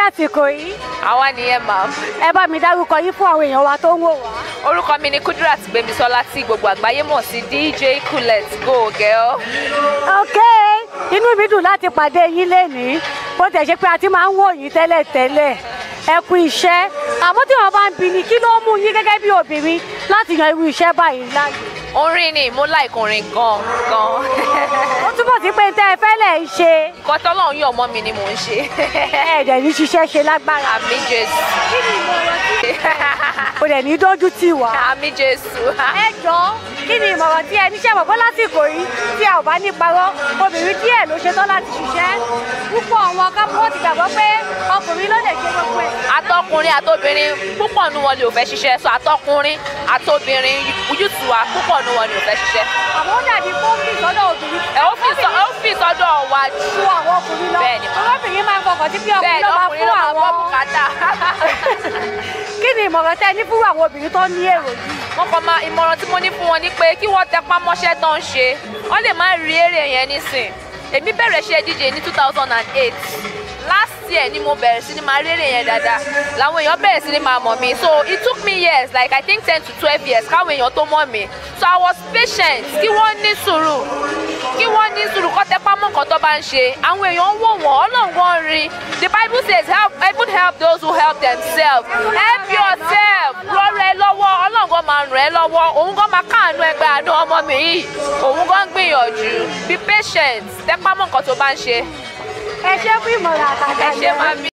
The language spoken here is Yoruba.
Àsìkò yìí. Àwa nìyẹn mà. Ẹ bá mi dárúkọ yín fún àwọn èèyàn wa tó ń wò wá. Orúkọ mi ni Kudirat Gbémisọ́lá tí gbogbo àgbáyé mọ̀ sí DJ Kulet. Go girl. Ok, inú mi dùn láti pàdé yín lénìí, bó tẹ̀ ṣe pé a ti máa ń wò yín tẹ́lẹ̀tẹ́lẹ̀. Ẹ kú iṣẹ́. Àmọ́ tí wọ́n bá ń bi ni, kí ló mú yín gẹ́gẹ́ bí obìnrin láti yan irú iṣẹ́ báyìí láàyò? Orin ni, mo like orin gan gan. Ó túbọ̀ sí pé tẹ́ ẹ fẹ́ lẹ̀ ń ṣe. Nǹkan tọ́lọ́run yàn mọ́ mi ni mò ń ṣe. Ẹ dẹ̀ ní ṣiṣẹ́ ṣe lágbára. Àmín Jésù. Kí ni ìmọ̀ràn tí kò dẹ̀ ní dójú tì wá? Àmín Jésù. Ẹ jọ̀ọ́, kí ni ìmọ̀ràn tí ẹ níṣẹ́ mọ̀ bó lásìkò yìí tí a ò bá ní parọ́, obìnrin díẹ̀ ló ṣetán láti ṣiṣẹ́. Púpọ̀ àwọn akápò ti gbàgbọ́ pé ọkùnrin ló lè ṣe gbogbo ẹ̀. Atọkùnrin àtobìnrin, púpọ̀ nu wọn ni ò fẹ́ ṣiṣẹ́. So àtọkùnrin àtobìnrin, yúùtù wa, púpọ̀ nu wọn ni ò fẹ́ ṣiṣẹ́. Àmọ́ ó dàbí pé ó fi sọ́dọ̀ obìnrin. Ẹ ó fi sọ́dọ̀ wa ju àwọn ọkùnrin lọ. Bẹ́ẹ̀ni. Obìnrin máa ń fọkàn sí pé ọkùnrin Bẹ́ẹ̀ni, ló máa ọkùnrin fún ló máa gbọ́ àwọn. bùkátà. Kí ni ìmọ̀ràn tẹ́ ní fún àwọn obìnrin tó ní èrò yìí? Wọ́n kàn máa, ìmọ̀ràn tí mo ní fún wọn ni pé kí wọ́n tẹpá mọ́ṣẹ́ tó ń ṣe. Wọ́n lè má rí èrè yẹn nísìn. Èmi bẹ̀rẹ̀ ṣe DJ ní 2008. Last year ni mo bẹ̀rẹ̀ sí ni máa rí èrè yẹn dáadáa. Làwọn èèyàn bẹ̀rẹ̀ sí ni máa mọ̀ mí. So it took me years, like I think 10 to 12 years káwọn èèyàn tó mọ̀ mí. So I was patient. Kí wọ́n ní sùúrù. Kí wọ́n ní sùúrù, kó tẹpá mọ́ nǹkan tó bá ń ṣe. Àwọn èèyàn ń wò wọ́n, Ọlọ́run gan rí. The Bible says help, even help those who help themselves. Help yourself. Rọrẹ lọ́wọ́, Ọlọ́run gan máa ràn ẹ́ lọ́wọ́. Òun gan máa káàánú ẹgbẹ́ àánú ọmọ mi yìí. Òun gan gbìyànjú. Be patient. Tẹpá mọ́ nǹkan tó bá ń ṣe. Ẹ ṣé fún ìmọ̀ràn àtàtà. Ẹ ṣé, màmí.